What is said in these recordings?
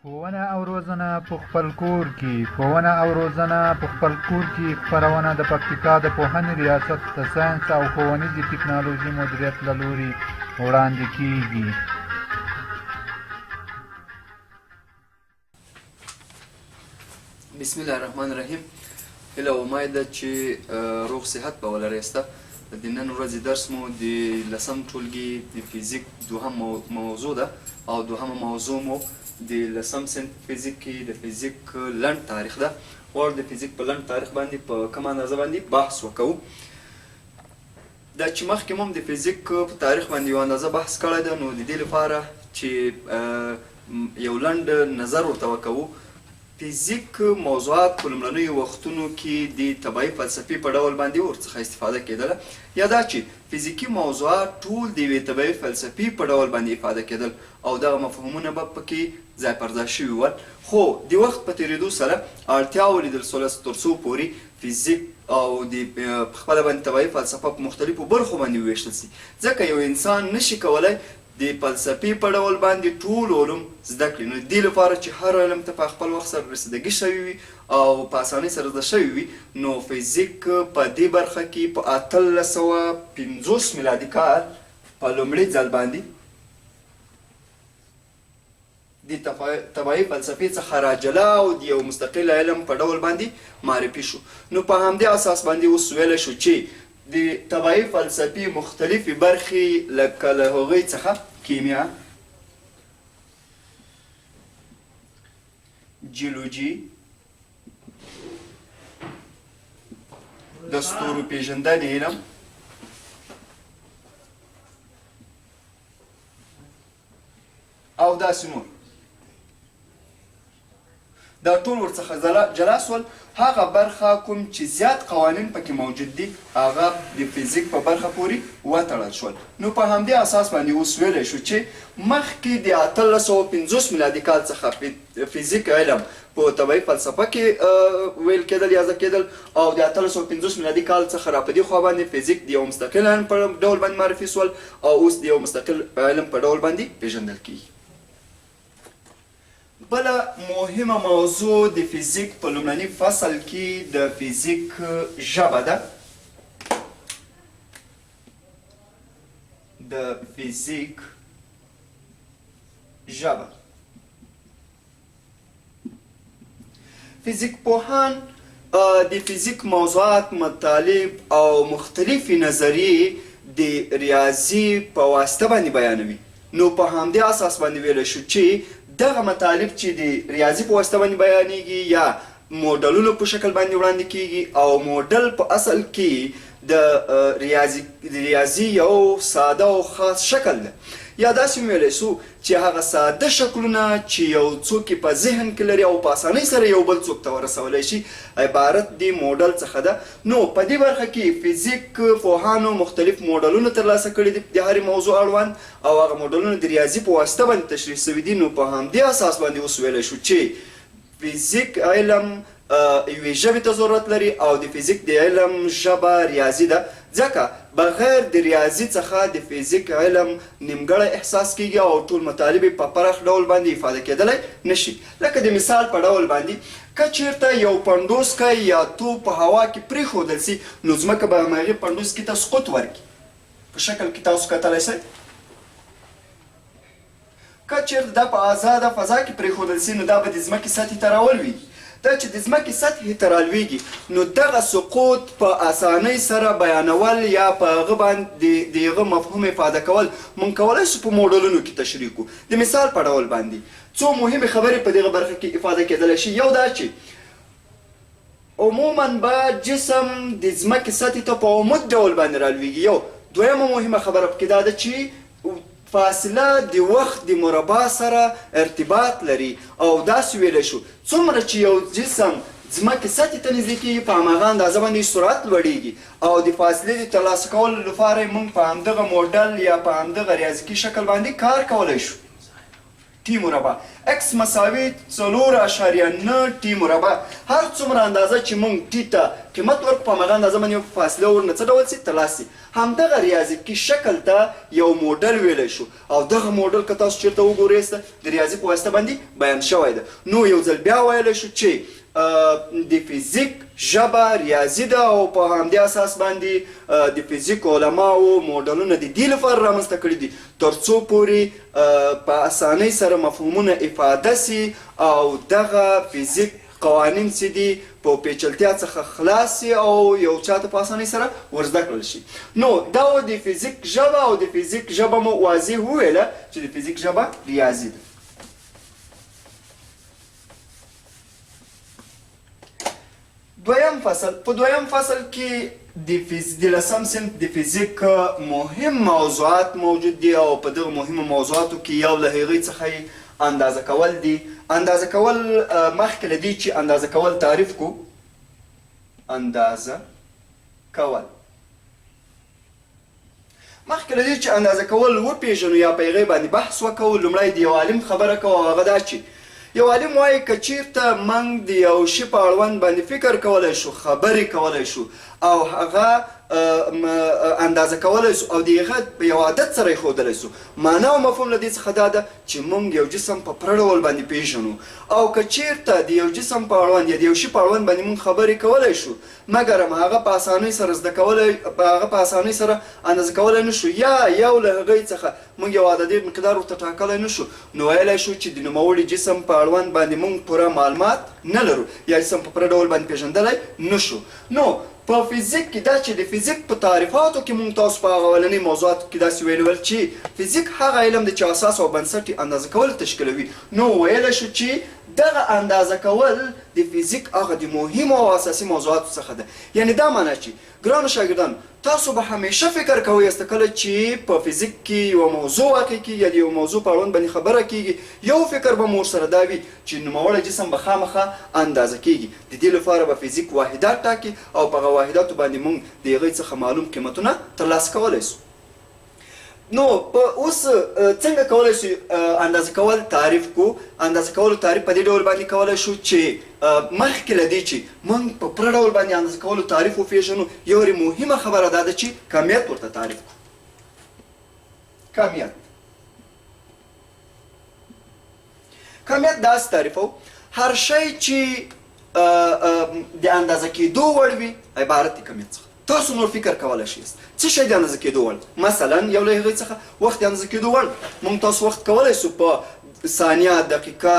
ښوونه او روزنه په خپل کور کې ښوونه او روزنه په خپل کور کې خپرونه د پکتیکا د پوهنې ریاست د ساینس او ښوونیزې ټکنالوژي مدیریت له لوري وړاندې کیږي. بسم الله الرحمن الرحیم. هیله او امید ده چې روغ صحت به ولرئ. د نن ورځې درس مو د لسم ټولګي د فزیک دوهم موضوع ده، او دوهمه موضوع مو د لسم صنف فزیک کې د فزیک لنډ تاریخ ده. غواړو د فزیک په لنډ تاریخ باندې په کومه اندازه باندې بحث وکړو. دا چې مخکې مو هم د فزیک په تاریخ باندې یو اندازه بحث کړی ده، نو د دې لپاره چې یو لنډ نظر ورته وکړو. فزیک موضوعات په لومړنیو وختونو کې د طبعي فلسفې په ډول باندې ورڅخه استفاده کېدله، یا دا چې فزیکي موضوعات ټول د یوې طبعي فلسفې په ډول باندې افاده کېدل او دغه مفهومونه به پکې ځای پر ځای شوي ول. خو د وخت په تېرېدو سره اړتیا ولیدل شوله ترڅو پورې فزیک او د په خپله باندې طبعي فلسفه په مختلفو برخو باندې وویشل شي، ځکه یو انسان نه شي کولای د فلسفې په ډول باندې ټول علوم زده کړي. نو د دې لپاره چې هر علم ته په خپل وخت سره رسیدګي شوې وي او په اسانۍ سره زده شوې وي، نو فزیک په دې برخه کې په 1850 میلادي کال په لومړي ځل باندې د طبعي فلسفې څخه را جلا او د یو مستقل علم په ډول باندې معرفي شو. نو په همدې اساس باندې اوس ویلی شو چې د طبعي فلسفې مختلفې برخې لکه له هغوی څخه کیمیا، جیولوجي، د ستورو پېژندنې علم، او داسې نور، دا ټول ورڅخه جلا سول. هغه برخه کوم چې زیات قوانین پکې موجود دي، هغه د فزیک په برخه پورې وتړل شول. نو په همدې اساس باندې اوس ویلی شو چې مخکې د 1850 میلادي کال څخه فزیک علم په طبعي فلسفه کې ویل کېدل یا زده کېدل، او د 1850 میلادي کال څخه را په دې خوا باندې فزیک د یو مستقل علم په ډول باندې معرفي سول او اوس د یو مستقل علم په ډول باندې پېژندل کېږي. بله مهمه موضوع د فزیک په لومړني فصل کې د فزیک ژبه ده. د فزیک ژبه، فزیک پوهان د فزیک موضوعات، مطالب او مختلفې نظریې د ریاضي په واسطه باندې بیانوي. نو په همدې اساس باندې ویلی شو چې دغه مطالب چې د ریاضي په واسطه باندې بیانیږي یا موډلونو په شکل باندې وړاندې کیږي، او موډل په اصل کې د ریاضي یو ساده او خاص شکل ده، یا داسې ویلی شو چې هغه ساده شکلونه چې یو څوک یې په ذهن کې لري او په اسانۍ سره یو بل څوک ته ورسولی شي، عبارت د موډل څخه ده. نو په دې برخه کې فزیک پوهانو مختلف موډلونه ترلاسه کړي دي د هرې موضوع اړوند، او هغه موډلونه د ریاضي په واسطه باندې تشریح شوي دي. نو په همدې اساس باندې اوس ویلی شو چې فزیک علم یوې ژبې ته ضرورت لري، او د فزیک د علم ژبه ریاضي ده، ځکه بغیر د ریاضي څخه د فزیک علم نیمګړی احساس کیږي او ټول مطالب یې په پراخ ډول باندې افاده کیدلی نشي. لکه د مثال په ډول باندې که چیرته یو پنډوسکی یا توپ په هوا کې پریښودل سي، نو ځمکه به هماغې پنډوسکي ته سقوط ورکړي. په شکل کې تاسو کتلی سئ. که چېرته دا په ازاده فضا کې پرېښودل شي، نو دا به د ځمکې سطحې ته راولوېږي. دا چې د ځمکې سطحې ته رالوېږي، نو دغه سقوط په اسانۍ سره بیانول یا په هغه باندې د هغه مفهوم افاده کول مونږ کولای شو په موډلونو کې تشریح کړو. د مثال په ډول باندې څو مهمې خبرې په دغه برخه کې افاده کېدلی شي. یو دا چې عموماً به جسم د ځمکې سطحې ته په عمود ډول باندې رالوېږي، یو. دویمه مهمه خبره پکې دا ده چې فاصله د وخت د مربع سره ارتباط لري، او داسې ویلی شو څومره چې یو جسم ځمکې سطحې ته نږدې کېږي، په هماغه اندازه باندې یې سرعت لوړېږي، او د فاصلې د ترلاسه کولو لپاره یې موږ په همدغه موډل یا په همدغه ریاضیکي شکل باندې کار کولی شو. ټي مربع. اکس مساوي 4.9 ټي مربع. هر څومره اندازه چې مونږ ټي ته قیمت ورکړو، په هماغه اندازه باندې یو فاصله ورنه څه ډول سي؟ ترلاسه سي. همدغه ریاضیکي شکل ته یو موډل ویلی شو، او دغه موډل که تاسو چېرته وګورئ د ریاضي په واسطه باندې بیان شوی ده. نو یو ځل بیا ویلی شو چې د فزیک ژبه ریاضي ده، او په همدې اساس باندې د فزیک علماو موډلونه د دې لپاره رامنځته کړي دي تر څو پورې په اسانۍ سره مفهومونه افاده سي، او دغه فزیک قوانین چې دي په پیچلتیا څخه خلاص سي او یو چاته په اسانۍ سره ورزده کړل شي. نو دا و د فزیک ژبه، او د فزیک ژبه مو واضح وویله چې د فزیک ژبه ریاضي ده. دویم فصل، په دویم فصل کې د لسم صنف د فزیک مهم موضوعات موجود دي، او په دغه مهمو موضوعاتو کې یو له هغې څخه یې اندازه کول دي. اندازه کول، مخکې له دې چې اندازه کول تعریف کو، اندازه کول مخکې له دې چې اندازه کول وپېژنو یا په هغې باندې بحث وکړو، لومړی د یو عالم خبره کوو، او هغه دا چې یو عالم وایي که چیرته موږ د یو شي په اړوند باندې فکر کولی شو، خبرې کولی شو، او هغه اندازه کولی شو، او د هغه په یو عادت سره یې ښودلی شو، معنا او مفهوم له دې څخه دا ده چې موږ یو جسم په پوره ډول باندې پېژنو. او که چیرته د یو جسم په اړوند یا د یو شي په اړوند باندې موږ خبرې کولی شو، مګر هم هغه په اسانۍ سره زده کولی، هغه په اسانۍ سره اندازه کولی نه شو، یا یو له هغې څخه موږ یو عددي مقدار ورته ټاکلی نه شو، نو ویلی شو چې د نوموړي جسم په اړوند باندې موږ پوره معلومات نه لرو، یا جسم په پوره ډول باندې پېژندلی نه شو. نو په فزیک کې دا چې د فزیک په تعریفاتو کې موږ تاسو په هغه اولنۍ موضوعاتو کې داسې ویلي ول چې فزیک هغه علم دی چې اساس او بنسټ یې اندازه کول تشکیلوي، نو ویلی شو چې دغه اندازه کول د فزیک هغه د مهمو او اساسي موضوعاتو څخه ده. یعنې دا معنا چې ګرانو شاګردانو، تاسو به همیشه فکر کوئ است کله چې په فزیک کې یوه موضوع واقع کېږي یا د یو موضوع په اړوند باندې خبره کېږي، یو فکر به مو ورسره دا وي چې نوموړی جسم به خامخا اندازه کېږي. د دې لپاره به فزیک واحدات ټاکي، او په هغه واحداتو باندې موږ د هغې څخه معلوم قیمتونه ترلاسه کولی شو. نو په اوس څنګه کولی شو اندازه کول تعریف کو؟ اندازه کولو تعریف په دې ډول باندې کولی شو چې مخکې له دې چې موږ په پوره ډول باندې اندازه کولو تعریف وپېژنو، یو ډېره مهمه خبره دا ده چې کمیت ورته تعریف کړو. کمیت، کمیت داسې تعریفو، هر شی چې د اندازه کېدو وړ وي عبارت دی کمیت څخه. تاسو نور فکر کولی شئ څه شی د اندازه کېدو وړ؟ مثلا یو له هغې څخه وخت د اندازه کېدو وړ، موږ تاسو وخت کولی شو په ثانیه، دقیقه،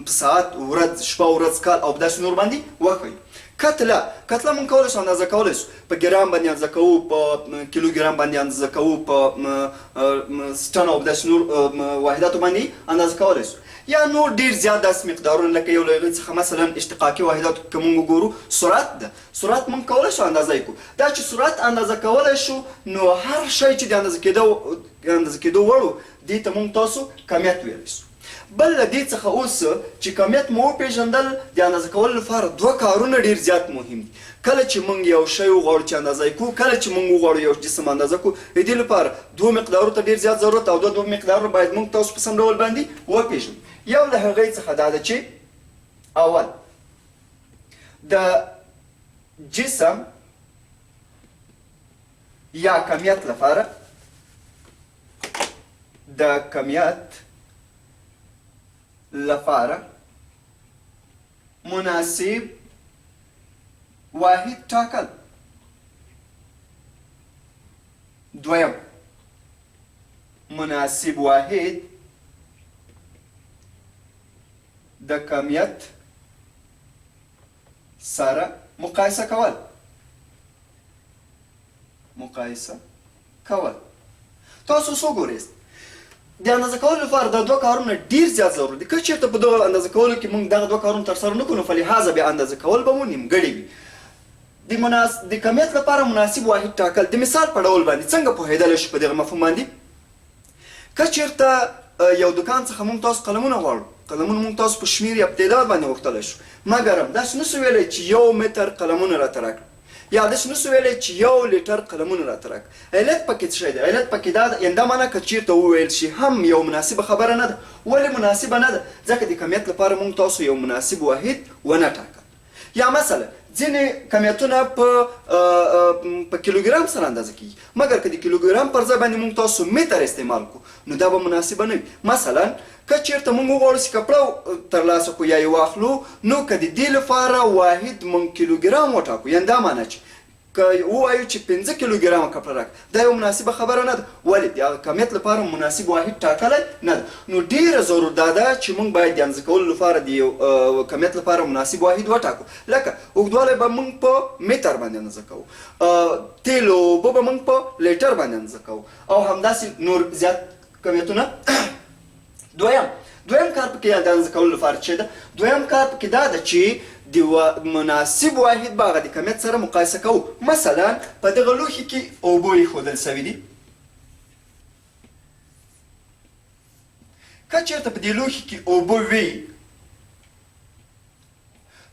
په ساعت، ورځ، شپه، ورځ، کال او په داسې نور باندې وښیو. کتله، کتله موږ کولی شو اندازه کولی شو، په ګرام باندې اندازه کوو، په کیلوګرام باندې اندازه کوو، په سټن او په داسې نور واحداتو باندې اندازه کولی شو. یا نور ډېر زیات داسې مقدارونه لکه یو له هغې څخه مثلا اشتقاقي واحداتو که موږ وګورو سرعت ده، سرعت موږ کولی شو اندازه یې کړو. دا چې سرعت اندازه کولی شو، نو هر شی چې د اندازه کېدو وړ و، دې ته موږ تاسو کمیت ویلی شو. بل له دې څخه اوس چې کمیت مو وپېژندل، د اندازه کولو لپاره دوه کارونه ډېر زیات مهم دي. کله چې موږ یو شی وغواړو چې اندازه یې کړو، کله چې موږ وغواړو یو جسم اندازه کړو، د دې لپاره دوو مقدارو ته ډېر زیات ضرورت او دوه مقدارونه باید موږ تاسو په سم ډول باندې وپېژنو. یو له هغې څخه دا ده چې اول د جسم یا کمیت لپاره، د کمیت لپاره مناسب واحد ټاکل. دویم، مناسب واحد د کمیت سره مقایسه کول. مقایسه کول. تاسو اوس وګورئ، د اندازه کولو لپاره دا دوه کارونه ډېر زیات ضروري دي. که چېرته په دغه اندازه کولو کې موږ دغه دوه کارونه ترسره نه کړو، نو فلهذا بیا اندازه کول به مو نیمګړي وي. د کمیت لپاره مناسب واحد ټاکل، د مثال په ډول باندې څنګه پوهېدلی شو په دغه مفهوم باندې؟ که چېرته یو دکان څخه موږ تاسو قلمونه غواړو، قلمونه موږ تاسو په شمېر یا په تعداد باندې غوښتلی شو، مګر هم داسې نه شو ویلی چې یو متر قلمونه راته راکړه. یا داسې نشو ویلی چې یو لیټر قلمونه راته راکړه. علت پکې څه شی دی؟ علت پکې دا ده، یعنې دا معنی که چیرته وویل شي هم یو مناسبه خبره نه ده. ولې مناسبه نه ده؟ ځکه د کمیت لپاره مونږ تاسو یو مناسب واحد ونه ټاکل. یا مثلا ځینې کمیتونه په په کیلوګرام سره اندازه کیږي، مګر که د کیلوګرام پر ځای باندې مونږ تاسو متر استعمال کړو نو دا به مناسبه نه وي. مثلا که چیرته مونږ وغواړو چې کپړه ترلاسه کړو یا یې واخلو، نو که د دې لپاره واحد مونږ کیلوګرام وټاکو، یعنې دا معنی چې که ووایو چې 5 کیلوګرامه کپړه راکړه، دا یوه مناسبه خبره نه ده. ولې؟ د هغه کمیت لپاره مناسب واحد ټاکلی نه ده. نو ډېره ضرور دا ده چې مونږ باید د اندازه کولو لپاره د یو کمیت لپاره مناسب واحد وټاکو. لکه اوږدوالی به مونږ په متر باندې اندازه کوو، تیل او اوبه به مونږ په لیټر باندې اندازه کوو، او همداسې نور زیات کمیتونه. دویم کار پکې د اندازه کولو لپاره چې ده، دویم کار پکې دا ده چې د مناسب واحد به هغه د کمیت سره مقایسه کوو. مثلا په دغه لوښي کې اوبه ایښودل شوي دي. که چېرته په دې لوښي کې اوبه وي،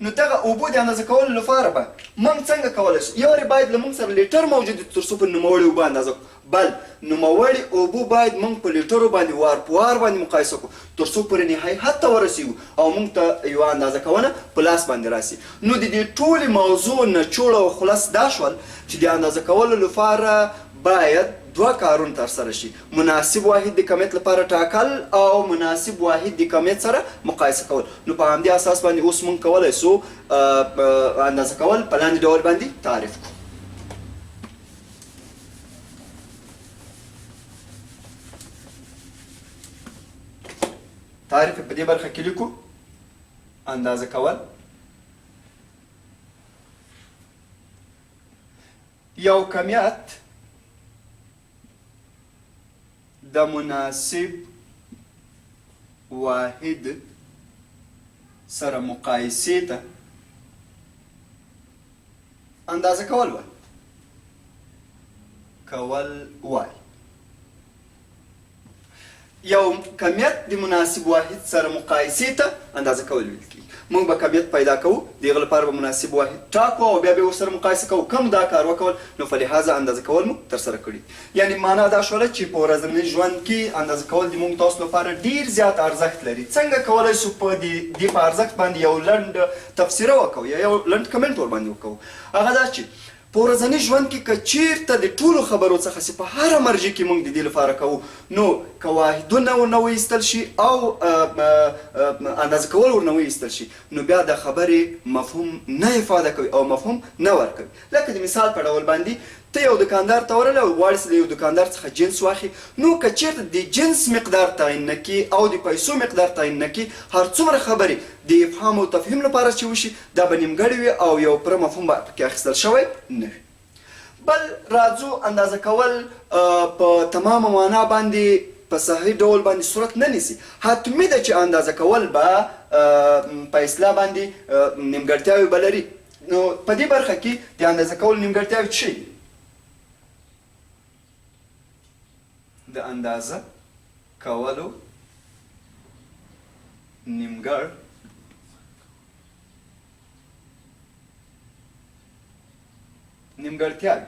نو دغه اوبو د اندازه کولو لپاره به موږ څنګه کولی شو؟ یو وارې باید له موږ سره لیټر موجود وي تر څو په نوموړې اوبه اندازه کړو. بل نوموړې اوبو باید موږ په لیټرو باندې وار په وار باندې مقایسه کړو تر څو پورې نهایي حد ته ورسیږو او موږ ته یوه اندازه کونه په لاس باندې راسي. نو د دې ټولې موضوع نچوړ او خلص دا شول چې د اندازه کولو لپاره باید دوه کارونه ترسره شي، مناسب واحد د کمیت لپاره ټاکل او مناسب واحد د کمیت سره مقایسه کول. نو په همدې اساس باندې اوس موږ کولی شو اندازه کول په لاندې ډول باندې تعریف کړو. تعریف په دې برخه کې لیکو: اندازه کول یو کمیت د مناسب واحد سره مقایسې ته اندازه کول وای کول وای. یو کمیت د مناسب واحد سره مقایسې ته اندازه کول ویل کیږي. موږ به کمیت پیدا کوو، د هغه لپاره به مناسب واحد ټاکو او بیا به ورسره مقایسه کوو. کوم دا کار وکول نو فلهذا اندازه کول مو ترسره کړي. یعنی معنا دا شوله چې په ورځني ژوند کې اندازه کول د موږ تاسو لپاره ډیر زیات ارزښت لري. څنګه کولی شو په دې په ارزښت باندې یو لنډ تفسیره وکړو یا یو لنډ کمنټ ورباندې وکړو؟ هغه دا چې په ورځني ژوند کې که چیرته د ټولو خبرو څخه چې په هره مرجع کې موږ د دې لپاره کوو، نو که واحدونه ورنه وایستل شي او اندازه کول ورنه وایستل شي، نو بیا د خبرې مفهوم نه افاده کوي او مفهوم نه ورکوي. لکه د مثال په ډول باندې ته یو دکاندار ته ورغلې او غواړې چې له یو دکاندار څخه جنس واخلې، نو که چیرته د جنس مقدار تعین نه کړي او د پیسو مقدار تعین نه کړي، هر څومره خبرې د افهام او تفهیم لپاره چې وشي دا به نیمګړې وي او یو پوره مفهوم به پکې اخیستل شوی نه وي. بل راځو اندازه کول په تمامه معنا باندې په صحیح ډول باندې صورت نه نیسي. حتمي ده چې اندازه کول به په اصطلاح باندې نیمګړتیاوې به لري. نو په دې برخه کې د اندازه کولو نیمګړتیاوې څه دي؟ د اندازه کولو نیمګړتیاوې.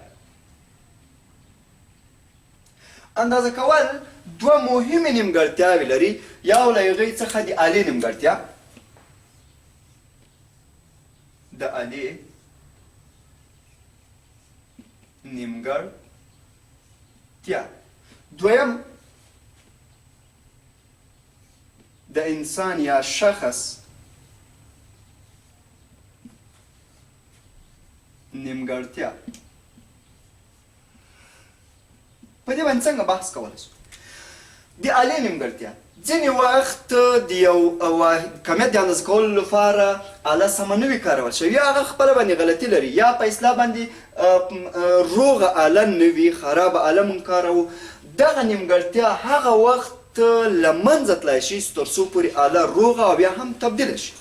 اندازه کول دوه مهمې نیمګړتیاوې لري. یو له هغې څخه د آلې نیمګړتیا، د آلې نیمګړتیا. دویم د انسان یا شخص نیمګړتیا. په دې باندې څنګه بحث کولی شو؟ د آلې نیمګړتیا، ځینې وخت د یو کمیت د اندازه کولو لپاره آله سمه نه وي کارول شوې، یا هغه خپله باندې غلطي لري، یا په اصطلاح باندې روغه آله نه وي، خرابه آله مونږ کاروو. دغه نیمګړتیا هغه وخت له منځه تلای شي تر څو پورې آله روغه او یا هم تبدیله شي.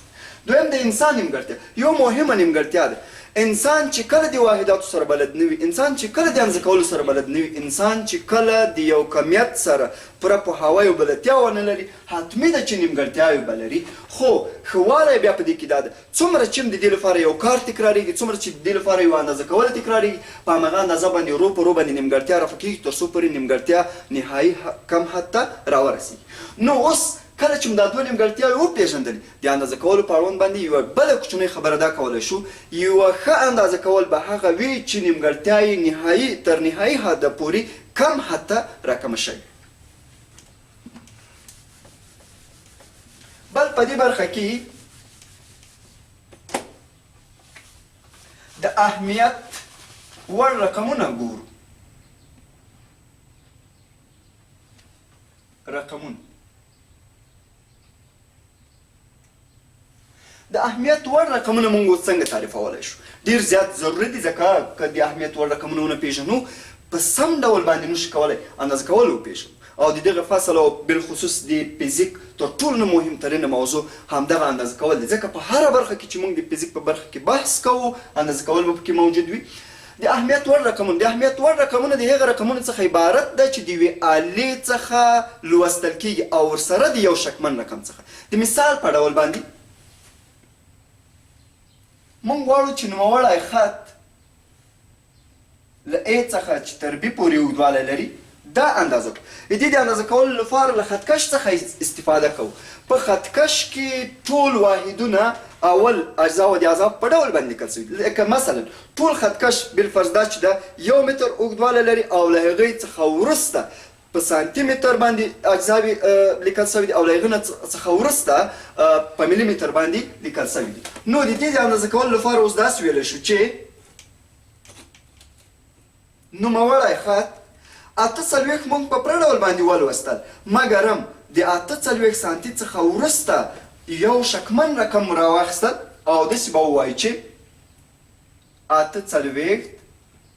دویم د انسان نیمګړتیا، یو مهمه نیمګړتیا ده. انسان چې کله د واحداتو سره بلد نه وي، انسان چې کله د اندازه کولو سره بلد نه وي، انسان چې کله د یو کمیت سره پوره پوهاوی او بلدتیا ونه لري، حتمي ده چې نیمګړتیاوې به لري. خو ښه والی بیا په دې کې دا ده، څومره چې هم د دې لپاره یو کار تکرارېږي، څومره چې د دې لپاره یوه اندازه کوله تکرارېږي، په هماغه اندازه باندې ورو په ورو باندې نیمګړتیا رفع کېږي، تر څو پورې نیمګړتیا نهایي کم حد ته راورسېږي. نو اوس کله چې مو دا دوه نیمګړتیاوې وپېژندلې، د اندازه کولو په اړوند باندې یوه بله کوچنۍ خبره دا کولی شو، یوه ښه اندازه کول به هغه وي چې نیمګړتیا یې نهایي تر نهایي حده پورې کم حد ته راکمه شوې. بل په دې برخه کې د اهمیت وړ رقمونه ګورو. رقمونه د اهمیت وړ رقمونه مونږ اوس څنګه تعریفولی شو؟ ډیر زیات ضروري دي، ځکه که د اهمیت وړ رقمونه ونه پیژنو، په سم ډول باندې نشو کولی اندازه کول وپیژنو. او د دغه فصل او بالخصوص د فزیک تر ټولو نه مهم ترینه موضوع همدغه اندازه کول دي، ځکه په هره برخه کې چې مونږ د فزیک په برخه کې بحث کوو، اندازه کول به پکې موجود وي. د اهمیت وړ رقمونه، د اهمیت وړ رقمونه د هغه رقمونو څخه عبارت ده چې د یوې آلې څخه لوستل کیږي او ورسره د یو شکمن رقم څخه. د مثال په ډول باندې مونږ غواړو چې نوموړی خط له A څخه چې تر B پورې اوږدوالی لري دا اندازه کړو. د دې د اندازه کولو لپاره له خطکش څخه استفاده کوو. په خطکش کې ټول واحدونه اول اجزا او د اضعاف په ډول باندې لیکل شوي دي. لکه مثلا ټول خطکش بالفرض دا چې دا یو متر اوږدوالی لري او له هغې څخه وروسته په سانتي متر باندې اجزاوې لیکل شوي دي او له هغه څخه وروسته په ملي متر باندې لیکل شوي دي. نو د دې د اندازه کولو لپاره اوس داسې ویلی شو چې نوموړی خط 48 مونږ په پوره ډول باندې ولوستل، مګرم د 48 سانتي څخه وروسته یو شکمن رقم مو راواخیستل او داسې به ووایو چې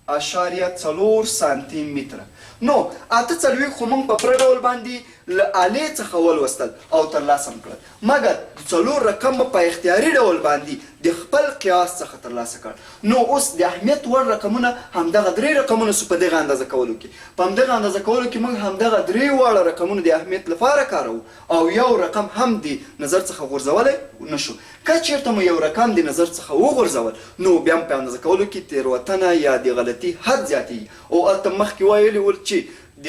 48.4 سانتي متره. نو 48 خو مونږ په پوره ډول باندې له آلې څخه ولوستل او ترلاسه مو کړل، مګر د څلور رقم مو په اختیاري ډول باندې د خپل قیاس څخه ترلاسه کړ. نو اوس د اهمیت وړ رقمونه همدغه درې رقمونه سو. په دغه اندازه کولو کې، په همدغه اندازه کولو کې موږ همدغه درې واړه رقمونه د اهمیت لپاره کاروو او یو رقم هم د نظر څخه غورځولی نشو. که چېرته مو یو رقم د نظر څخه وغورځول، نو بیا په اندازه کولو کې تېروتنه یا د غلطي حد زیاتېږي. او هلته مخکې ویلي ول چې د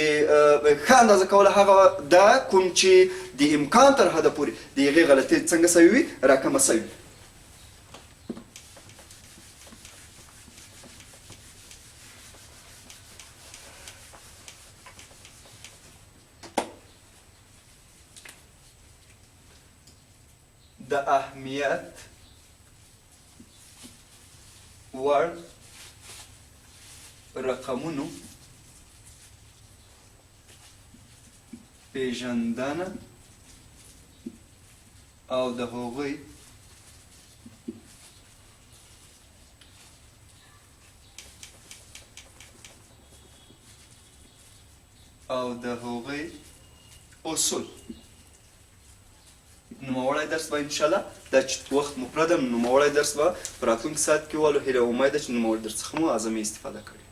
ښه اندازه کول هغه ده کوم چې د امکان تر حده پورې د هغې غلطي څنګه سوې وي، راکمه سوې وي. د اهمیت وړ رقمونو پیژندنه او د هغوی اصول. نوموړی درس به انشاءالله دا چې وخت مو پوره ده، نوموړی درس به په راتلونکي ساعت کې والو. هیله او امید ده چې نوموړي درس څخه مو اعظمي استفاده کړې.